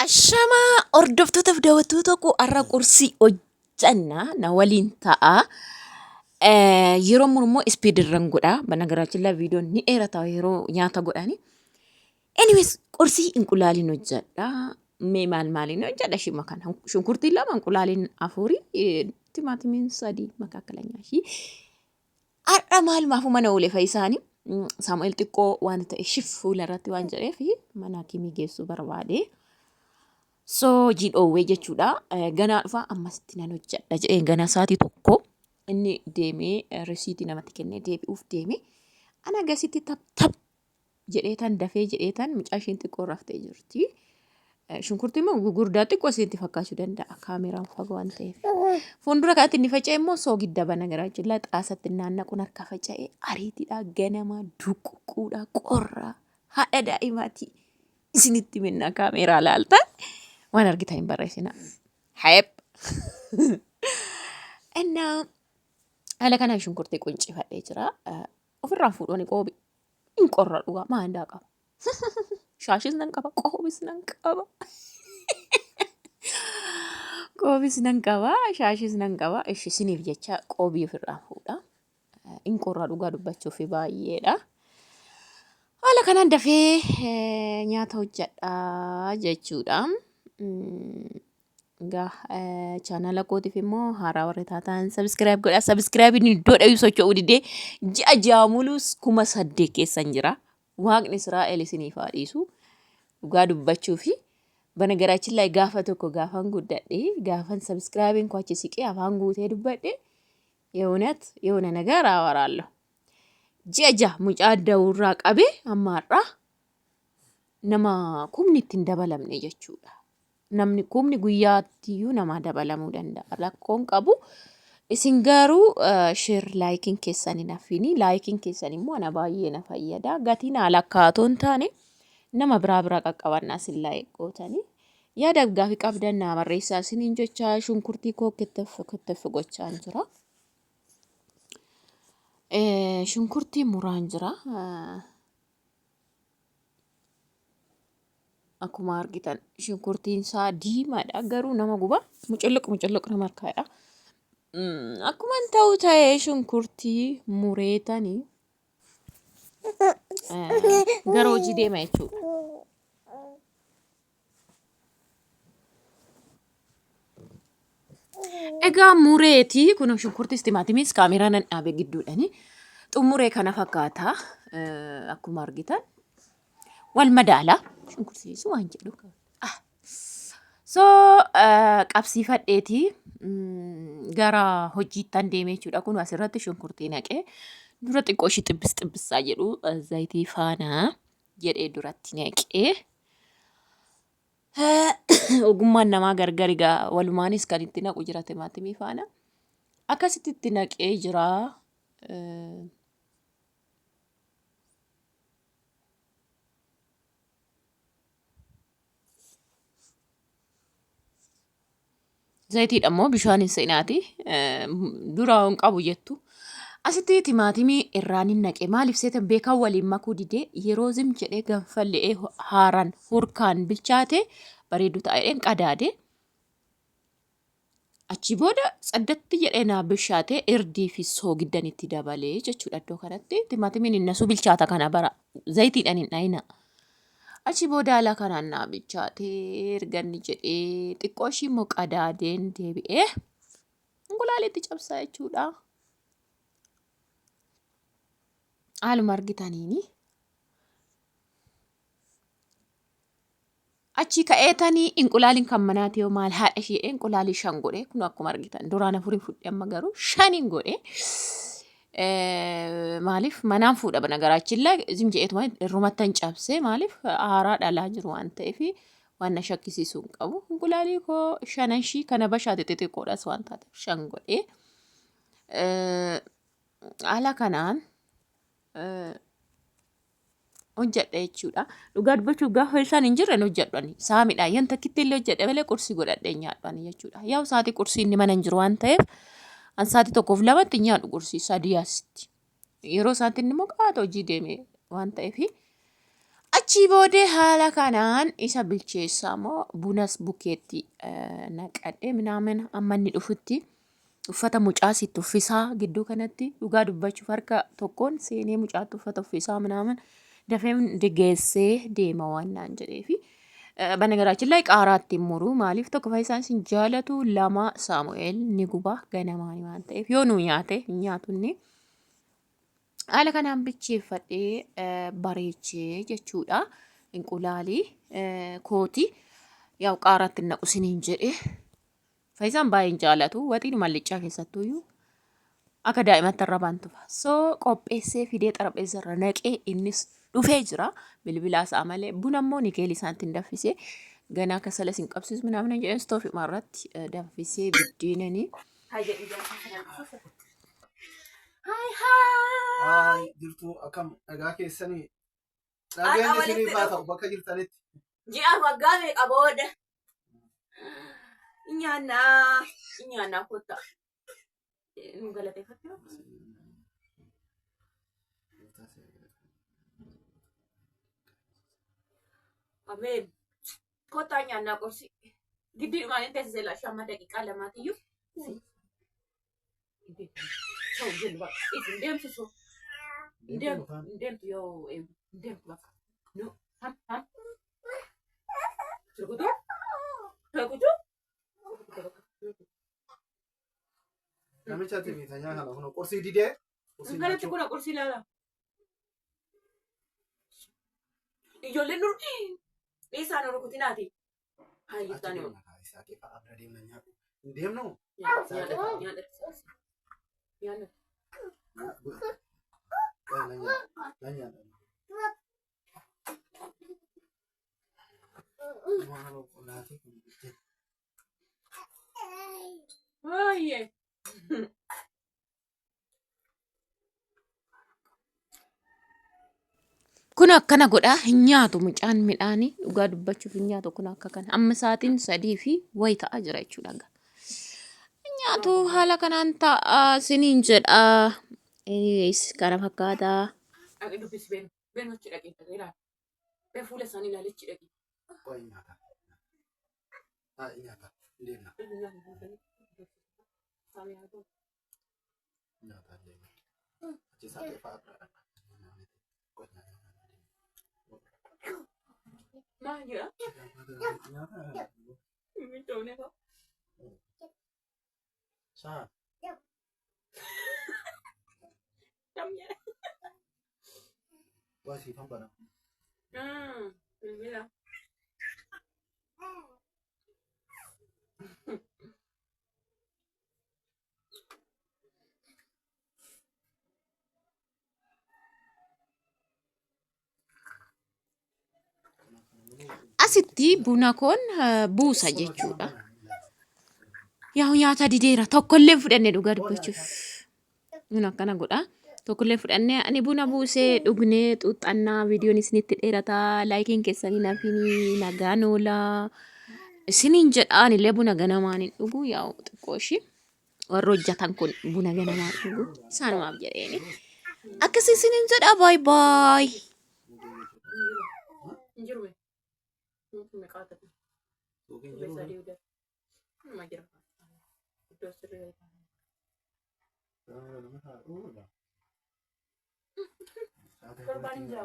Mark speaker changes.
Speaker 1: Ashamaa hordoftootaaf daawwattoota koo har'a qursii hojjanna na waliin ta'a. Yeroo muru immoo speed irran godha. Banagaraachiin laa viidiyoon ni dheerata yeroo nyaata godhani. Anyways qursii inqulaaliin hojjedha. Mee maal maaliin hojjedha shima kana. Shunkurtiin lama inqulaaliin afurii timaatimiin sadii makaakalanya ishii. Har'a maalumaafuu mana oole Fayisaani. Saamu'eel xiqqoo waan ta'e shif fuula irratti waan jedheef mana hakimii geessuu barbaade. So hojii dhoowwee jechuudha. Ganaa dhufa ammasitti nan hojjedha jedhee ganaa sa'aatii tokko inni deemee risiitii namatti kennee deebi'uuf deeme. Ana gasitti tap tap jedheetan dafee jedheetan mucaa isheen xiqqoo raftee jirti. Shunkurtii immoo gugurdaa xiqqoo isinitti fakkaachuu danda'a kaameraan fagoo waan ta'eef. Fuuldura kanatti inni faca'e immoo soogidda bana garaa jilla xaasatti naannaquun harka faca'e ariitiidha ganama duqququudha qorra haadha daa'imaati isinitti minnaa kaameraa laaltan waan argitan hin barreessina. Hayep. Innaa haala kanaan shunkurtii quncifadhee jira. Ofirraa fuudhanii qoobi. Hin qorra dhugaa maandaa qaba. Shaashis nan qaba, qoobis nan qaba. Qoobis nan qaba, shaashis nan qaba. Ishi isiniif jecha qoobii ofirraa fuudha. Hin qorra dhugaa dubbachuuf baay'eedha. Haala kanaan dafee nyaata hojjedha jechuudha. Egaa chaanala kootiif immoo haaraa warri taatan sabiskiraayib godhaa. Sabiskiraayibiin iddoo dhayuu socho'uu didee ji'a ja'a muluus 8000 keessan jira. Waaqni Israa'el isiniif haa dhiisu. Dhugaa dubbachuu fi banagaraachiin laay gaafa tokko gaafan guddadhe gaafan sabiskiraayibiin koo achi siqee afaan guutee dubbadhe የእውነት የሆነ ነገር አወራለሁ። Ji'a ja'a mucaa da'uurraa qabee amma har'aa nama kumni itti hin dabalamne jechuudha. Namni kumni guyyaattiyyuu namaa dabalamuu danda'a. Rakkoon qabu. Isin garuu sheer laayikiin keessan hin hafini. Laayikiin keessan immoo ana baay'ee na fayyada. Gatiin haala akkaatoo hin taane nama biraa biraa qaqqabannaa isin laayik gootanii. Yaada gaafii qabdan naa barreessaa isiniin jecha shunkurtii koo kittef kittef gochaan jira. Shunkurtii muraan jira. Akkuma argitan shunkurtiin isaa diimaadha garuu nama guba. Muculluq muculluq nama harkaadha. Akkuma ta'u ta'ee shunkurtii mureetanii gara hojii deema jechuudha. Egaa mureeti kun shunkurtis timaatimiis kaameeraa nan dhaabe gidduudhani. Xumuree kana fakkaata akkuma argitan wal madaala shunkurtiis waan jedhu. So qabsiifadheeti gara hojiittan deeme jechuudha. Kun asirratti shunkurtii naqee dura xiqqoo ishii xibbis xibbissaa jedhu zayitii faana jedhee duratti naqee. Ogummaan namaa gargar egaa walumaanis kan itti naqu jira timaatimii faana. Akkasitti itti naqee jira. Zayitiidha immoo bishaan hin seenaati. Dura hin qabu jettu. Asitti timaatimii irraan hin naqe. Maaliif seetan beekan waliin makuu didee yeroo zim jedhee ganfalle'ee haaraan hurkaan bilchaate bareedu ta'a jedheen qadaade. Achi booda tsaddatti jedhee naa bilchaate irdii fi soogiddan itti dabalee jechuudha iddoo kanatti. Timaatimiin hin nasuu bilchaata kana bara zayitiidhaan hin dhayina. Achi booda haala kanaan naa bilchaatee erga inni jedhee xiqqoo ishii immoo qadaadeen deebi'ee inqulaaliitti cabsaa jechuudha. Haaluma argitaniini. Achii ka'eetanii inqulaaliin kan manaati yoo maal haadha ishee inqulaalii shan godhe kun akkuma argitan duraan afuriin fudhe amma garuu shaniin godhe. Maaliif manaan fuudha bana garaachillaa zim jedheetuma irrumattan cabsee maaliif haaraa dhalaa jiru waan ta'eef waan na shakkisiisu hin qabu. Inqulaalii koo shanan ishii kana bashaate xixiqqoodhas waan taateef shan godhe. Haala kanaan hojjedha jechuudha. Dhugaa dubbachuuf gaafa isaan hin jirre hin hojjedhu ani. Saamidha. Yan takkitti illee hojjedhe malee qursii godhadhee hin nyaadhu ani jechuudha. Yaa'u sa'aatii qursii inni mana hin jiru waan ta'eef an sa'aatii tokkoof lamatti hin nyaadhu qursii sadii asitti. Yeroo isaatti inni immoo qaata hojii deeme waan ta'eef. Achii boodee haala kanaan isa bilcheessaa immoo bunas bukkeetti naqadhee minaamin amma inni dhufutti uffata mucaas itti uffisaa gidduu kanatti dhugaa dubbachuuf harka tokkoon seenee mucaatti uffata uffisaa minaamin dafee geessee deema waan naan jedheefi. Banagaraachin lay qaaraatti hin muru maaliif tokko faayisaan isin jaalatu lama Saamu'eel ni guba ganamaani waan ta'eef yoo nu nyaate hin nyaatu inni. Haala kanaan bilcheeffadhee bareechee jechuudha. Inqulaalii kooti. Yaa'u qaaraatti hin naqu isiniin jedhe. Faayisaan baay'ee hin jaalatu. Waxiinuma allichaa keessattuyyuu akka daa'imatti arrabaan tufa. So qopheessee fidee xarapheessa irra naqee innis dhufee jira. Bilbilaa isaa malee buna immoo nikeelii isaatti hin danfisee ganaa kasala isin qabsiisu minaamin jedhee istoofii irratti danfisee biddeenanii. Haay haay.
Speaker 2: Haay jirtuu akkam nagaa keessanii
Speaker 1: Har'a
Speaker 2: nageenyi
Speaker 1: walitti
Speaker 2: isiniif haa
Speaker 1: dhufu.
Speaker 2: ta'u bakka jirtanitti.
Speaker 1: Ji'a waggaa meeqa booda? Nyaannaa nyaannaa kottaa. Nu galateeffadhu. Ameen. Kottaa nyaannaa qorsi. Giddiidhumaan hin teessise laashaa amma daqiiqaa lamaatiyyuu. Ta'u jennu bakka. Isin deemsisu. Hin deemtu hin deemtu yoo eegu hin deemtu bakka. No ham ham. Turkutu turkutu.
Speaker 2: Namicha ati miitanyaa kana kun qorsii didee qorsii
Speaker 1: Kanatti
Speaker 2: nyaachuu.
Speaker 1: kuna qorsii ilaala. Ijoolleen nur dhiisaa nu rukutinaati.
Speaker 2: Achi
Speaker 1: Hayyuutaan
Speaker 2: deemna kaa isaa kee fa'a bira deemna nyaadhu. Hin deemnu?
Speaker 1: nyaadha nyaadha nyaadha.
Speaker 2: Nan nyaadha. Nan nyaadha. Maaloo qolaatee kun biddeen.
Speaker 1: Baay'ee. Kun akkana godha hin nyaatu mucaan midhaanii dhugaa dubbachuuf hin nyaatu kun akka kana amma sa'aatiin sadii fi wayi ta'aa jira jechuudha. Hin nyaatu haala kanaan ta'a siniin jedha. Anyways kana fakkaata. Dhaqi dubbisi beenu beenu achi dhaqi dhaqi ilaali. Bee fuula isaanii ilaali achi dhaqi.
Speaker 2: Qoy nyaata. Haa nyaata. Hin deemna. Nyaata hin deemna. Achi isaa kee fa'a bira dhaqa. Qoy nyaata.
Speaker 1: Maal jedha?
Speaker 2: Nyaata.
Speaker 1: Michoomne fa'a.
Speaker 2: Saa.
Speaker 1: Tam jedha.
Speaker 2: Waa siifan bana.
Speaker 1: Bilbila. Asitti buna koon buusa jechuudha. Yaa nyaata dideera tokkollee hin fudhanne dhugaa dubbachuuf. Buna akkana godha. Tokkollee fudhannee ani buna buusee dhugnee xuuxxannaa viidiyoon isinitti dheerataa laayikiin keessanii nafinii nagaan oolaa. Isiniin jedha anillee buna ganamaan hin dhugu yaa'u xiqqoo ishii. Warri hojjetan kun buna ganamaan dhugu isaanumaaf jedheeni. Akkasii isiniin jedha baay baay. Hin jiru mee? Meeqa ta'e? Sadii Amma jira. Iddoo sirrii. Torbaan hin jira.